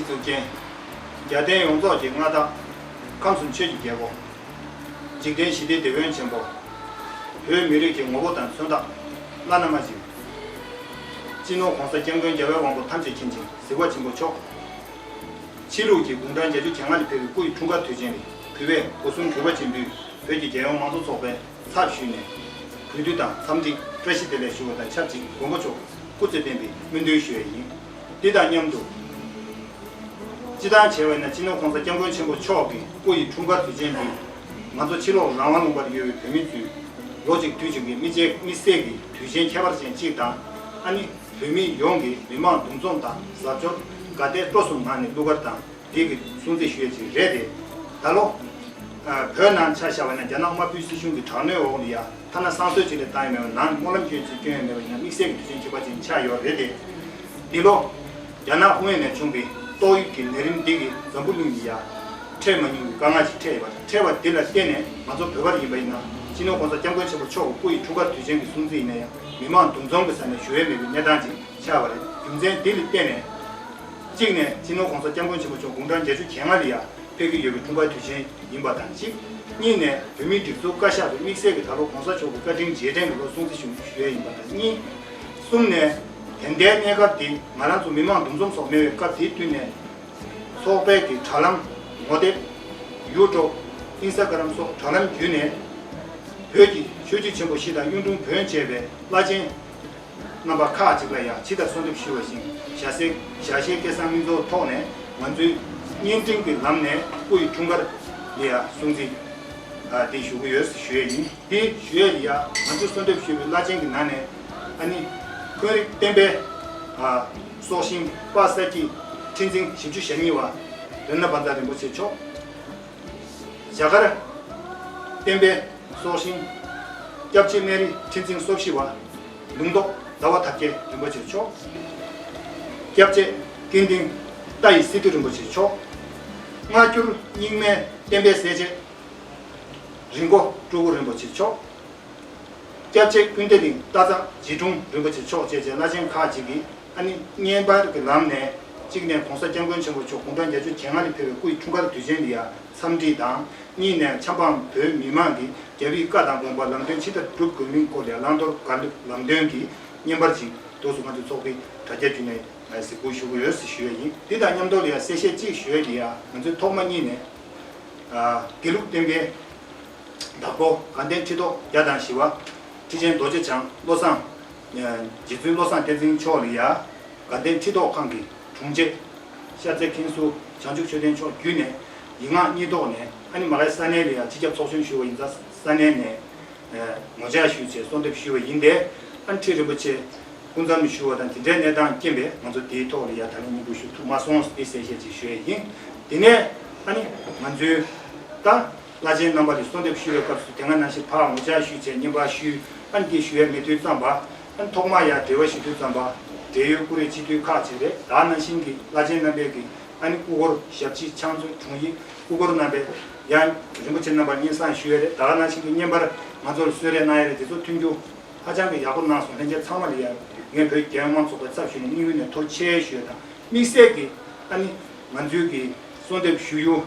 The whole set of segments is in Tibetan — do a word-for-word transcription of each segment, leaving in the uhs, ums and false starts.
གཙུག་རྒྱན། རྒྱལ་བསྟན་ཡོངས་རྫོགས་ཀྱི་མངའ་བདག། ཁམས་གསུམ་ཆོས་ཀྱི་རྒྱལ་པོ། འཇིག་རྟེན་ཞི་བདེའི་དེད་དཔོན་ཆེན་པོ། བོད་མི་རིགས་ཀྱི་ངོ་བོ་དང་མཚོན་རྟགས། བླ་ན་མ་བྱིན། སྤྱི་ནོར་༸གོང་ས་༸སྐྱབས་མགོན་རྒྱལ་བའི་དབང་པོ་ཐམས་ཅད་མཁྱེན་ཅིང་གཟིགས་པ་ཆེན་པོ་མཆོག་ཕྱི་ལུགས་ཀྱི་དགུང་གྲངས་བརྒྱད་ཅུ་གྱ་ལྔ་ལ་ཕེབས་པའི་སྐུ་ཡི་འཁྲུངས་སྐར་དུས་ཆེན་ལ་གུས་པས་སྒོ་གསུམ་གུས་པ་ཆེན་པོས་བོད་ཀྱི་རྒྱལ་ཡོངས་མང་གཙོ་ཚོགས་པའི་ཚབ་ཞུས་ནས་གུས་འདུད་དང་འཚམས་འདྲི་བཀྲ་ཤིས་བདེ་ལེགས་ཞུ་བ་དང་ཆབས་ཅིག་མགོན་པོ་མཆོག་སྐུ་ཚེ་བརྟན་པའི་སྨོན་འདུན་ཞུ་ཡས་ཡིན། འདི་དང་མཉམ་དུ། སྤྱི་བཏང་བྱས་པ་ཡིན་ན་སྤྱི་ནོར་༸གོང་ས་༸སྐྱབས་མགོན་ཆེན་པོ་མཆོག་གི་སྐུ་ཡི་འཁྲུངས་སྐར་དུས་ཆེན་འདི་ང་ཚོ་ཕྱི་ལོགས་རང་དབང་ལུང་པར་ཡོད་པའི་བོད་མི་ཚོས་ལོ་གཅིག་དུས་གཅིག་གི་དམིགས་བསལ་དམིགས་བསལ་གྱི་དུས་ཆེན་ཁྱད་པར་ཅན་གཅིག་དང་། ཨ་ནི་བོད་མི་ཡོངས་ཀྱི་མི་མང་འདུ་འཛོམས་དང་གཟབ་མཆོར་དགའ་དད་སྤྲོ་གསུམ་ངང་ནས་གླུ་གར་དང་འདི་གི་སྲུང་བརྩི་ཞུ་ཡས་ཅིག་རེད་དེ། ད་ལོ། ཨ། བོད་ནང་ཆ་བཞག་པ་ན་རྒྱ་ནག་དམར་པོའི་སྲིད་གཞུང་གི་དྲག་གནོན་འོག་ལ་ཡ་ཐ་ན་བསང་གསོལ་ཅིག་ལས་བཏང་ཡོད་མེད་པ་ཡིན་ན་སྨོན་ལམ་སྐྱོན་ཅིག་སྐྱོན་ཡོད་མེད་པ་ཡིན་ན་དམིགས་བསལ་གྱི་དུས་ཆེན་ཁྱད་པར་ཅན་ཆགས་ཡོད་རེད་དེ། འདི་ལོ། རྒྱ་ནག་ཧུང་ཡོན་ནས་བྱུང་བའི་ཏོག་དབྱིབས་ཀྱི་ནད་རིམས་འདི་གིས་འཛམ་བུ་གླིང་ལ་ཡ་འཕྲད་མ་མྱོང་བའི་དཀའ་ངལ་ཅིག་འཕྲད་ཡོད་པ་དང་། འཕྲད་པ་འདི་ལ་བརྟེན་ནས་ང་ཚོ་བོད་པར་ཡིན་པ་ཡིན་ན་སྤྱི་ནོར་༸གོང་ས་༸སྐྱབས་མགོན་ཆེན་པོ་མཆོག་གི་སྐུ་ཡི་འཁྲུངས་སྐར་དུས་ཆེན་གྱི་སྲུང་བརྩི་ཡིན་ན་ཡང་མི་མང་འདུ་འཛོམས་ཀྱི་ས་ནས་ཞུ་ཡས་མེད་པའི་གནས་སྟངས་ཅིག་ཆགས་པ་རེད། རྒྱུ་མཚན་འདི་ལ་བརྟེན་ནས། གཅིག་ནས་སྤྱི་ནོར་༸གོང་ས་༸སྐྱབས་མགོན་ཆེན་པོ་མཆོག་དགུང་གྲངས་བརྒྱད་ཅུ་གྱ་ལྔ་ལ་ཡ་ཕེབས་ཀྱི་ཡོད་པའི་འཁྲུངས་སྐར་དུས་ཆེན་ཡིན་པ་དང་གཅིག་གཉིས་ནས་བོད་མིའི་སྒྲིག་འཛུགས་བཀའ་ཤག་ཏུ་དམིགས་བསལ་གྱི་ད་ལོ་༸གོང་ས་མཆོག་གི་བཀའ་དྲིན་རྗེས་དྲན་གྱི་ལོ་སྲུང་བརྩི་ཞུ་ཞུ་ཡས་ཡིན་པ་དང་གཉིས། གསུམ་ནས་དེ་འདྲའི་གནས་སྐབས་འདི་ང་རང་ཚོ་མི་མང་འདུ་འཛོམས་སོགས་མེད་པའི་སྐབས་དེའི་དུས་ནས་ཚོགས་པའི་གི་དྲ་ལམ། ངོ་དེབ། ཡུ་ཊུབ། ཨིན་སྟ་གྷ་རམ་སོགས་དྲ་ལམ་བརྒྱུད་ནས་བོད་ཀྱི་ཆོས་བརྒྱུད་ཆེན་པོ་བཞི་དང་གཡུང་དྲུང་བོན་བཅས་པའི་བླ་ཆེན་རྣམ་པ་ཁག་ཅིག་ལ་ཡང་ཕྱི་དང་གསོལ་འདེབས་ཞུ་བ་བཞིན་ཞལ་གསེར་ཞལ་བཞེས་སྐལ་བཟང་སྨིན་མཚོ་ཐོག་ནས་ང་ཚོས་བརྙན་འཕྲིན་གྱི་ལམ་ནས་སྐུ་ཡི་འཁྲུངས་སྐར་ལ་ཡང་སྲུང་བརྩི་ཨ་དེ་ཞུ་གི་ཡོད་ཞུ་ཡས་ཡིན། དེ་ཞུ་ཡས་ལ་ཡང་ང་ཚོས་གསོལ་འདེབས་ཞུས་པའི་བླ་ཆེན་གྱི་ནང་ནས་ཨ་ནི་འཁོན་རིགས་བསྟན་པའི་ཨ་སྲོག་ཤིང་དཔལ་ས་སྐྱིད་ཁྲི་འཛིན་བཞི་བཅུ་ཞེ་གཉིས་པ་དོན་ལྡན་བཛྲ་རིན་པོ་ཆེ་མཆོག་རྒྱ་གར་བསྟན་པའི་སྲོག་ཤིང་སྐྱབས་རྗེ་སྨན་རི་ཁྲི་འཛིན་སོ་བཞི་པ་ལུང་རྟོགས་ཟླ་བ་དར་རྒྱས་རིན་པོ་ཆེ་མཆོག་སྐྱབས་རྗེ་ཀུན་ལྡན་ཏཱ་ཡི་སི་ཏུ་རིན་པོ་ཆེ་མཆོག་སྔ་འགྱུར་རྙིང་མའི་བསྟན་པའི་སྲས་བཅས་རི་མགོ་སྤྲུལ་སྐུ་རིན་པོ་ཆེ་མཆོག་སྐྱབས་རྗེ་ཀུན་བདེ་གླིང་སྟག་ཚང་རྗེ་དྲུང་རིན་པོ་ཆེ་མཆོག་བཅས་ཀྱི་བླ་ཆེན་ཁག་ཅིག་གིས་ཨ་ནི་བརྙན་པར་གྱི་ལམ་ནས་གཅིག་ནས་༸གོང་ས་༸སྐྱབས་མགོན་ཆེན་པོ་མཆོག་དགུང་གྲངས་བརྒྱད་ཅུ་གྱ་ལྔ་ལ་ཕེབས་པའི་སྐུའི་འཁྲུངས་སྐར་དུས་ཆེན་འདི་ཡང་འཚམས་འདྲི་དང་། གཉིས་ནས་ཆབ་འབངས་བོད་མི་མང་གིས་རྒྱལ་བའི་བཀའ་དང་དགོངས་པ་ལམ་སྟོན་ཇི་ལྟར་སྒྲུབ་དགོས་མིན་སྐོར་ལ་བླང་དོར་ག་ལ་ལམ་སྟོན་གྱི་བརྙན་པར་ཅིག་འདུག་སེ་ང་ཚོའི་ཚོགས་པའི་དྲ་རྒྱ་བརྒྱུད་ནས་གཟིགས་འབུལ་ཞུ་གི་ཡོད་ཞུ་ཡས་ཡིན། འདི་དང་མཉམ་དུ་ལ་ཡང་གསལ་བཤད་ཅིག་ཞུ་ཡས་འདི་ཡང་ང་ཚོའི་ཐོག་མ་གཉིས་ནས་དགེ་ལུགས་བསྟན་པའི་བདག་པོ་དགའ་ལྡན་ཁྲི་ཐོག་བརྒྱ་དང་བཞི་པ་ཁྲི་ཆེན་རྡོ་རྗེ་འཆང་བློ་བཟང་རྗེ་བཙུན་བློ་བཟང་བསྟན་འཛིན་མཆོག་ལ་ཡ་དགའ་ལྡན་ཁྲི་ཐོག་ཁང་གི་དྲུང་ཆེ་ཤར་རྩེ་མཁན་ཟུར་བྱང་ཆུབ་ཆོས་ལྡན་མཆོག་བརྒྱུད་ནས་ཡིག་ངག་གཉིས་ཐོག་ནས་ཨ་ནི་མ་གི་ས་གནས་ལ་ཡ་སྤྱི་ཁྱབ་ཚོགས་ཆུང་ཞུས་པ་ཡིན་ཙང་ས་གནས་ནས་ངོ་བཅར་ཞུས་བྱས་གསོལ་འདེབས་ཞུས་པ་ཡིན་ཏེ། ཨ་ནི་ཁྲི་རིན་པོ་ཆེ་སྐུ་མཚམས་ཞུ་བ་དང་དེ་འདྲའི་གནས་སྟངས་རྐྱེན་པས་ང་ཚོ་དེའི་ཐོག་ལ་ཡ་ད་ནི་སྙན་སྒྲོན་ཞུ་ཐུབ་མ་སོང་། དེ་གསལ་བཤད་ཅིག་ཞུ་ཡས་ཡིན། དེ་ནས་ཨ་ནི་ང་ཚོའི་ད་བླ་ཆེན་རྣམ་པ་ལ་གསོལ་འདེབས་ཞུ་བའི་སྐབས་སུ་དེ་སྔ་ནང་བཞིན་ཕར་ངོ་བཅར་ཞུས་བྱས་བརྙན་པར་ཞུས། ཨ་ནི་དེ་ཞུ་ཡས་མེད་དུས་ཙམ་པ་ཨ་ནི་ཐོག་མར་ཡ་འབྲེལ་བ་ཞུ་དུས་ཙམ་པ་འབྲེལ་ཡོད་སྐུ་རིམ་སྤྱི་འཐུས་ཁག་ཅིག་རེད། ད་ནང་བཞིན་གྱི་བླ་ཆེན་རྣམ་པས་ཀྱི་ཨ་ནི་སྐུ་འཁོར་ཞབས་ཕྱི་ཕྱག་མཛོད་དྲུང་ཡིག་སྐུ་འཁོར་རྣམ་པས་ཡང་རིན་པོ་ཆེ་རྣམ་པར་སྙན་སེང་ཞུས་ཡས་རེད། ད་ནང་བཞིན་གྱི་བརྙན་པར་ང་ཚོར་གསོལ་རས་གནང་ཡས་རེད། དེ་ཚོ་མཐུན་འགྱུར་ཧ་ཅང་གི་ཡག་པོ་གནང་སོང་། ལྷན་རྒྱས་ཚང་མ་ལ་ཡང་ངས་བོད་རྒྱལ་ཡོངས་མང་ཚོགས་པའི་ཚབ་ཞུས་ནས་སྙིང་དབུས་ནས་ཐུགས་རྗེ་ཆེ་ཞུ་ཡས་དང་། དམིགས་བསལ་གྱིས་ཨ་ནི་ང་ཚོའི་གི་གསོལ་འདེབས་ཞུ་ཡུལ་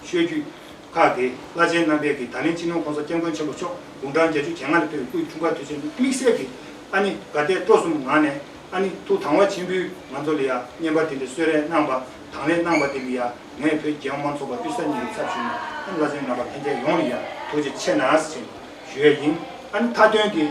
ཆོས་བརྒྱུད་ཁག་གི་བླ་ཆེན་རྣམ་པས་ཀྱིས་ད་ལན་སྤྱི་ནོར་༸གོང་ས་༸སྐྱབས་མགོན་ཆེན་པོ་མཆོག་དགུང་གྲངས་བརྒྱད་ཅུ་གྱ་ལྔ་ལ་ཕེབས་པའི་སྐུའི་འཁྲུངས་སྐར་དུས་ཆེན་དུ་དམིགས་བསལ་གྱིས་ཨ་ནི་དགའ་དད་སྤྲོ་གསུམ་ངང་ནས་ཨ་ནི་ཐུགས་དང་བ་ཆེན་པོས་ང་ཚོ་ལ་ཡང་བརྙན་པར་དེ་འདྲའི་གསོལ་རས་གནང་བ་དང་ལེན་གནང་བ་དེ་ལ་ཡང་ངས་བོད་རྒྱལ་ཡོངས་མང་ཚོགས་པ་དཔེ་གསར་གཉིས་ཀྱི་ཚབ་ཞུས་ནས་ཨ་ནི་བླ་ཆེན་རྣམ་པ་ལྷན་རྒྱས་ཡོངས་ལ་ཡང་ཐུགས་རྗེ་ཆེ་གནང་ཞེས་ཞུ་ཡས་ཡིན། ཨ་ནི་མཐའ་དོན་དེ་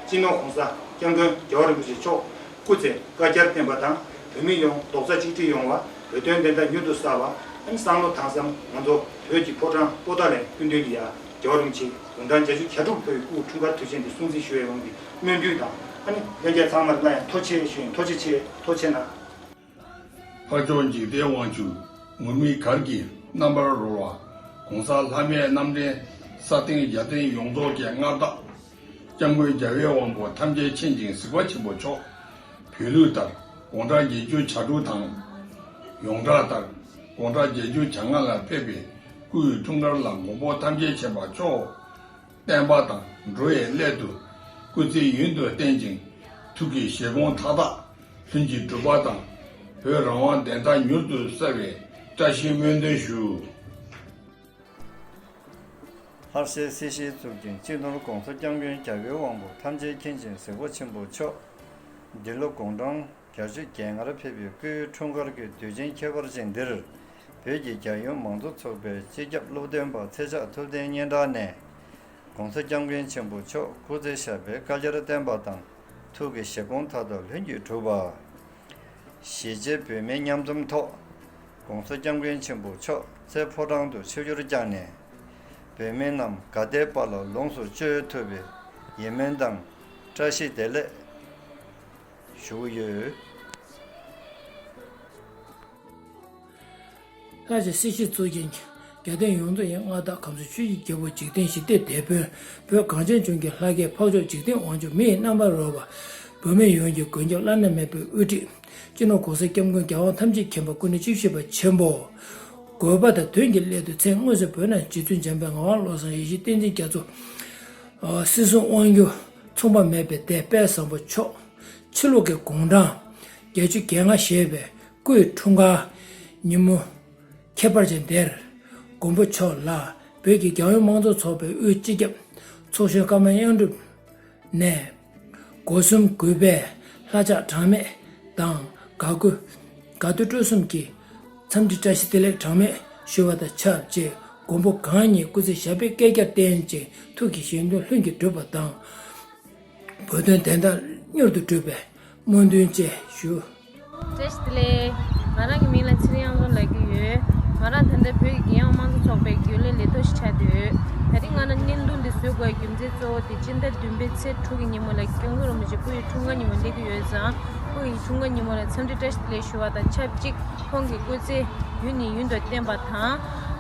སྤྱི་ནོར་༸གོང་ས་༸སྐྱབས་མགོན་རྒྱལ་བ་རིན་པོ་ཆེ་མཆོག་སྐུ་ཚེ་བསྐལ་བརྒྱར་བརྟན་པ་དང་བོད་མི་ཡོངས་རྡོག་རྩ་གཅིག་སྒྲིལ་ཡོང་བ། བོད་དོན་བདེན་མཐའ་མྱུར་དུ་གསལ་བ། ཨ་ནི་བསམ་བློ་གཏིང་ཟབ་ང་ཚོ་བོད་ཀྱི་ཕོ་བྲང་པོ་ཏཱ་ལའི་སྐུ་མདུན་ལ་ཡ་རྒྱལ་བ་རིན་པོ་ཆེ་དགུང་གྲངས་བརྒྱད་ཅུ་གྱ་དྲུག་ཕེབས་པའི་སྐུ་འཁྲུངས་སྐར་དུས་ཆེན་འདི་སྲུང་བརྩི་ཞུ་ཡས་ཡོངས་ཀྱི་སྨོན་འདུན་དང་། ཨ་ནི་ལྷན་རྒྱས་ཚང་མར་སླར་ཡང་ཐུགས་རྗེ་ཆེ་ཞུ་ཡིན། ཐུགས་རྗེ་ཆེ། ཐུགས་རྗེ་གནང་། འཕགས་མཆོག་འཇིག་རྟེན་དབང་ཕྱུག་ངུར་སྨྲིག་གར་གྱི་རྣམ་པར་རོལ་བ། ༸གོང་ས་ལྷ་མིའི་རྣམ་འདྲེན་ས་སྟེང་རྒྱལ་བསྟན་ཡོངས་རྫོགས་ཀྱི་མངའ་བདག ༸སྐྱབས་མགོན་རྒྱལ་བའི་དབང་པོ་ཐམས་ཅད་མཁྱེན་ཅིང་གཟིགས་པ་ཆེན་པོ་མཆོག་བོད་ལུགས་ལྟར་དགུང་གྲངས་བརྒྱད་ཅུ་གྱ་དྲུག་དང་། ཡོངས་གྲགས་ལྟར་དགུང་གྲངས་བརྒྱད་ཅུ་གྱ་ལྔ་ལ་ཕེབས་པའི་སྐུའི་འཁྲུངས་སྐར་ལ་མགོན་པོ་ཐམས་ཅད་མཁྱེན་པ་མཆོག་བསྟན་པ་དང་འགྲོ་བའི་སླད་དུ་སྐུ་ཚེ་ཡུན་དུ་བརྟན་ཅིང་། ཐུགས་ཀྱི་བཞེད་དགོངས་མཐའ་དག་ལྷུན་གྱིས་གྲུབ་པ་དང་ བོད་རང་དབང་བདེན་མཐའ་མྱུར་དུ་གསལ་བའི་བཀྲ་ཤིས་སྨོན་འདུན་ཞུ། ལྷར་བཅས་སྲིད་ཞིའི་གཙུག་རྒྱན་སྤྱི་ནོར་༸གོང་ས་༸སྐྱབས་མགོན་རྒྱལ་བའི་དབང་པོ་ཐམས་ཅད་མཁྱེན་ཅིང་གཟིགས་པ་ཆེན་པོ་མཆོག་འདི་ལོ་དགུང་གྲངས་བརྒྱད་ཅུ་གྱ་ལྔར་ཕེབས་པའི་སྐུའི་འཁྲུངས་སྐར་གྱི་དུས་ཆེན་ཁྱད་པར་ཅན་འདིར། བོད་ཀྱི་རྒྱལ་ཡོངས་མང་གཙོ་ཚོགས་པའི་སྤྱི་ཁྱབ་སློབ་སྟོན་པ་ཚེ་ཆགས་ཐུབ་བསྟན་སྙན་གྲགས་ནས། ༸གོང་ས་༸སྐྱབས་མགོན་ཆེན་པོ་མཆོག་སྐུ་ཚེ་ཞབས་པད་བསྐལ་བརྒྱར་བརྟན་པ་དང་། ཐུགས་ཀྱི་བཞེད་དགོངས་མཐའ་དག་ལྷུན་གྱིས་གྲུབ་པ། གཞིས་བྱེས་བོད་མིའི་མཉམ་འཛོམས་ཐོག ༸གོང་ས་༸སྐྱབས་མགོན་ཆེན་པོ་མཆོག་རྩེ་ཕོ་བྲང་དུ་ཆིབས་བསྒྱུར་བསྐྱངས་ནས། བོད་མི་རྣམས་དགའ་དད་པ་ལ་ལོངས་སུ་སྤྱོད་ཐུབ་པའི་ཡིད་སྨོན་དང་བཀྲ་ཤིས་བདེ་ལེགས་ཞུ་གི་ཡོད། ལྷ་རྗེ་སྲིད་ཞིའི་གཙུག་རྒྱན་གྱིས། རྒྱལ་བསྟན་ཡོངས་རྫོགས་ཡིན། མངའ་བདག་ཁམས་གསུམ་ཆོས་ཀྱི་རྒྱལ་པོ། འཇིག་རྟེན་ཞི་བདེའི་དེད་དཔོན། བོད་གངས་ཅན་ལྗོངས་ཀྱི་ལྷ་སྐལ་འཕགས་མཆོག་འཇིག་རྟེན་དབང་ཕྱུག་མི་ཡི་རྣམ་པར་རོལ་པ། བོད་མི་ཡོངས་ཀྱི་མགོན་སྐྱབས་བླ་ན་མེད་པའི་དབུ་ཁྲིད། སྤྱི་ནོར་༸གོང་ས་༸སྐྱབས་མགོན་རྒྱལ་དབང་ཐམས་ཅད་མཁྱེན་པ་སྐུ་ཕྲེང་བཅུ་བཞི་པ་ཆེན་པོ། དགོས་པ་དང་དོན་གྱི་སླད་དུ་མཚན་དངོས་སུ་བོད་ནང་རྗེ་བཙུན་འཇམ་དཔལ་ངག་དབང་བློ་བཟང་ཡེ་ཤེས་བསྟན་འཛིན་རྒྱ་མཚོ། སྲིད་གསུམ་དབང་སྒྱུར་མཚུངས་པ་མེད་པའི་སྡེ་དཔལ་བཟང་པོ་མཆོག་ཕྱི་ལུགས་ཀྱི་དགུང་གྲངས་བརྒྱད་ཅུ་གྱ་ལྔ་བཞེས་པའི་སྐུའི་འཁྲུངས་སྐར་ཉིན་མོ་ཁྱད་པར་ཅན་འདིར། མགོན་པོ་མཆོག་ལ་བོད་ཀྱི་རྒྱལ་ཡོངས་དམངས་གཙོ་ཚོགས་པའི་དབུས་སྤྱི་ཁྱབ་ཚོགས་གཞོན་ཀརྨ་དབྱངས་སྒྲོན་ནས། སྒོ་གསུམ་གུས་པས་ལྷ་ཕྱག་གྲངས་མེད་དང་དགའ་མགུ་དགའ་སྟོན་སྤྲོ་གསུམ་གྱི་འཚམས་འདྲི་བཀྲ་ཤིས་བདེ་ལེགས་གྲངས་མེད་ཞུ་བ་དང་ཆབས་ཅིག་མགོན་པོ་གང་ཉིད་སྐུ་ཚེ་ཞབས་པད་བསྐལ་བརྒྱར་བརྟན་ཅིང་ཐུགས་ཀྱི་བཞེད་དོན་ལྷུན་གྱིས་གྲུབ་པ་དང་། བོད་དོན་བདེན་མཐའ་མྱུར་དུ་འགྲུབ་པའི་སྨོན་འདུན་བཅས་ཞུ། བཀྲ་ཤིས་བདེ་ལེགས། ང་རང་གི་མིང་ལ་ཚེ་རིང་གཡང་འཛོམས་ལབ་ཀྱི་ཡོད། ང་རང་ད་ལྟ་བོད་ཀྱི་རྒྱལ་ཡོངས་དམངས་གཙོ་ཚོགས་པའི་རྒྱུན་ལས་ལས་ཐོག་ཞིག་ཆགས་བསྡད་ཡོད། ད་རིང་ང་རང་བརྙན་ཐུང་འདི་བཟོ་དགོས་རྒྱུ་མཚན་གཙོ་བོ་དེ་སྤྱི་ཟླ་བདུན་པའི་ཚེས་དྲུག་གི་ཉིན་མོ་ལ་སྐྱབས་མགོན་རིན་པོ་ཆེ་སྐུ་ཡི་འཁྲུངས་སྐར་ཉིན་མོ་སླེབས་ཀྱི་ཡོད་ཙང་། སྐུ་ཡི་འཁྲུངས་སྐར་ཉིན་མོ་ལ་འཚམས་འདྲི་བཀྲ་ཤིས་བདེ་ལེགས་ཞུ་བ་དང་ཆབས་ཅིག་ཁོང་གི་སྐུ་ཚེ་ཡུན་ནས་ཡུན་དུ་བརྟན་པ་དང་།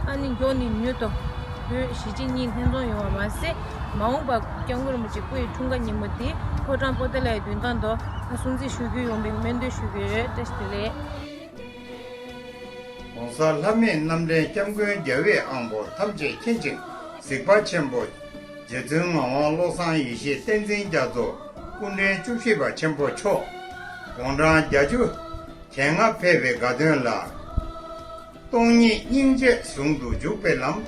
ཨ་ནི་མགྱོགས་ནས་མྱུར་དུ་བོད་གཞིས་བྱེས་གཉིས་ལྷན་འཛོམས་ཡོང་བ་མ་ཟད། མ་འོངས་པར་སྐྱབས་མགོན་རིན་པོ་ཆེ་སྐུ་ཡི་འཁྲུངས་སྐར་ཉིན་མོ་འདི་ཕོ་བྲང་པོ་ཏཱ་ལའི་མདུན་ཐང་དུ་སྲུང་བརྩི་ཞུ་རྒྱུ་ཡོང་བའི་སྨོན་འདུན་ཞུ་གི་ཡོད། བཀྲ་ཤིས་བདེ་ལེགས། ༸གོང་ས་ལྷ་མིའི་རྣམ་འདྲེན་སྐྱབས་མགོན་རྒྱལ་བའི་དབང་པོ་ཐམས་ཅད་མཁྱེན་ཅིང་གཟིགས་པ་ཆེན་པོ། རྗེ་བཙུན་ངག་དབང་བློ་བཟང་ཡེ་ཤེས་བསྟན་འཛིན་རྒྱ་མཚོ་སྐུ་ཕྲེང་བཅུ་བཞི་པ་ཆེན་པོ་མཆོག་དགུང་གྲངས་བརྒྱད་ཅུ་གྱ་ལྔ་ཕེབས་པའི་དགའ་སྟོན་ལ། སྟོང་ཉིད་སྙིང་རྗེ་ཟུང་དུ་འཇུག་པའི་ལམ།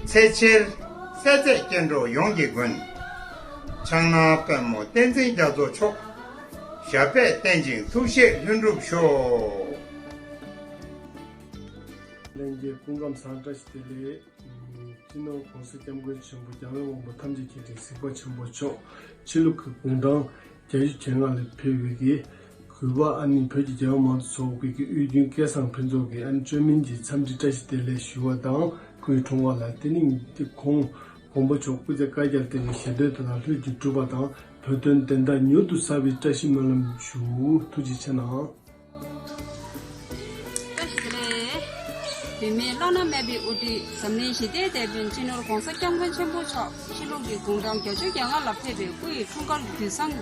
ཚེ་ཕྱིར་སྲས་མཛད་སྐྱེ་འགྲོ་ཡོངས་ཀྱི་མགོན། ཕྱག་ན་པདྨོ་བསྟན་འཛིན་རྒྱ་མཚོ་མཆོག་ཞབས་པད་བརྟན་ཅིང་ཐུགས་བཞེད་ལྷུན་གྲུབ་ཤོག་ལྷན་རྒྱས་སྐུ་ཁམས་བཟང་། བཀྲ་ཤིས་བདེ་ལེགས། སྤྱི་ནོར་༸གོང་ས་༸སྐྱབས་མགོན་ཆེན་པོ་རྒྱལ་བའི་དབང་པོ་ཐམས་ཅད་མཁྱེན་ཅིང་གཟིགས་པ་ཆེན་པོ་མཆོག་ཕྱི་ལུགས་ཀྱི་དགུང་གྲངས་བརྒྱད་ཅུ་གྱ་ལྔ་ལ་ཕེབས་པའི་གི་གུས་པ། ཨ་ནི་བོད་ཀྱི་རྒྱལ་ཡོངས་མང་གཙོ་ཚོགས་པའི་གི་དབུས་རྒྱུན་སྐལ་བཟང་ཕུན་ཚོགས་ཀྱིས་ཨ་ནི་བཅོས་མིན་གྱི་འཚམས་འདྲི་བཀྲ་ཤིས་བདེ་ལེགས་ཞུ་བ་དང་། སྐུའི་འཁྲུངས་སྐར་ལ་དེ་ནི་དེ་ཁོང་མགོན་པོ་མཆོག་སྐུ་ཚེ་བསྐལ་བརྒྱར་བརྟན་ཅིང་ཞལ་འདོན་དེ་དག་ལྷུན་གྱིས་གྲུབ་པ་དང་། བོད་དོན་བདེན་མཐའ་མྱུར་དུ་གསལ་བའི་བཀྲ་ཤིས་སྨོན་ལམ་ཞུ། ཐུགས་རྗེ་ཆེ་གནང་། བཀྲ་ཤིས་བདེ་ལེགས། བོད་མིའི་བླ་ན་མེད་པའི་དབུ་ཁྲིད་འཛམ་གླིང་ཞི་བདེའི་དེད་དཔོན་སྤྱི་ནོར་༸གོང་ས་༸སྐྱབས་མགོན་ཆེན་པོ་མཆོག་ཕྱི་ལུགས་ཀྱི་དགུང་གྲངས་བརྒྱད་ཅུ་གྱ་ལྔ་ལ་ཕེབས་པའི་སྐུ་ཡི་འཁྲུངས་སྐར་དུས་བཟང་།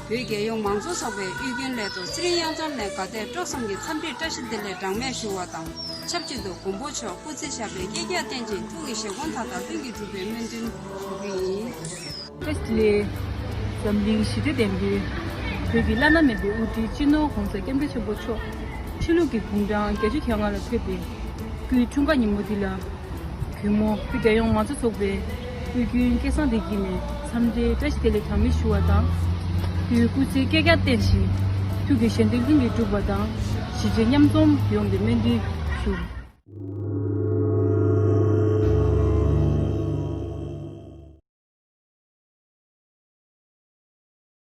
བོད་རྒྱལ་ཡོངས་མང་གཙོ་ཚོགས་པའི་དབུས་རྒྱུན་ལས་ཐོག་ཚེ་རིང་གཡང་འཛོམས་ནས་དགའ་དད་སྤྲོ་གསུམ་གྱི་འཚམས་འདྲིར་བཀྲ་ཤིས་བདེ་ལེགས་གྲངས་མེད་ཞུ་བ་དང་ཆབས་ཅིག་ཏུ་མགོན་པོ་མཆོག་སྐུ་ཚེ་ཞབས་པད་བསྐལ་བརྒྱར་བརྟན་ཅིང་ཐུགས་ཀྱི་བཞེད་དགོངས་མཐའ་དག་ལྷུན་གྱིས་འགྲུབ་པའི་སྨོན་འདུན་ཞུ་གི་ཡིན། བཀྲ་ཤིས་བདེ་ལེགས། འཛམ་གླིང་ཞི་བདེ་ལྡན་པའི་བོད་ཀྱི་བླ་ན་མེད་པའི་དབུ་ཁྲིད་སྤྱི་ནོར་༸གོང་ས་༸སྐྱབས་མགོན་ཆེན་པོ་མཆོག་ཕྱི་ལུགས་ཀྱི་དགུང་གྲངས་བརྒྱད་ཅུ་གྱ་ལྔ་ལ་ཕེབས་པའི་སྐུའི་འཁྲུངས་སྐར་ཉིན་མོ་འདི་ལ། གུས་མོ་བོད་རྒྱལ་ཡོངས་མང་གཙོ་ཚོགས་པའི་དབུས་རྒྱུན་སྐལ་བཟང་ལགས་ཀྱིས་ནས་འཚམས་འདྲིའི་བཀྲ་ཤིས་བདེ་ལེགས་གྲངས་མེད་ཞུ་བ་དང་། སྐུའི་སྐུ་ཚེ་བསྐལ་བརྒྱར་བརྟན་ཞིང་། ཐུགས་ཀྱི་བཞེད་དོན་ལྷུན་གྱིས་འགྲུབ་པ་དང་། གཞིས་བྱེས་མཉམ་འཛོམས་ཡོང་བའི་སྨོན་འདུན་ཞུ།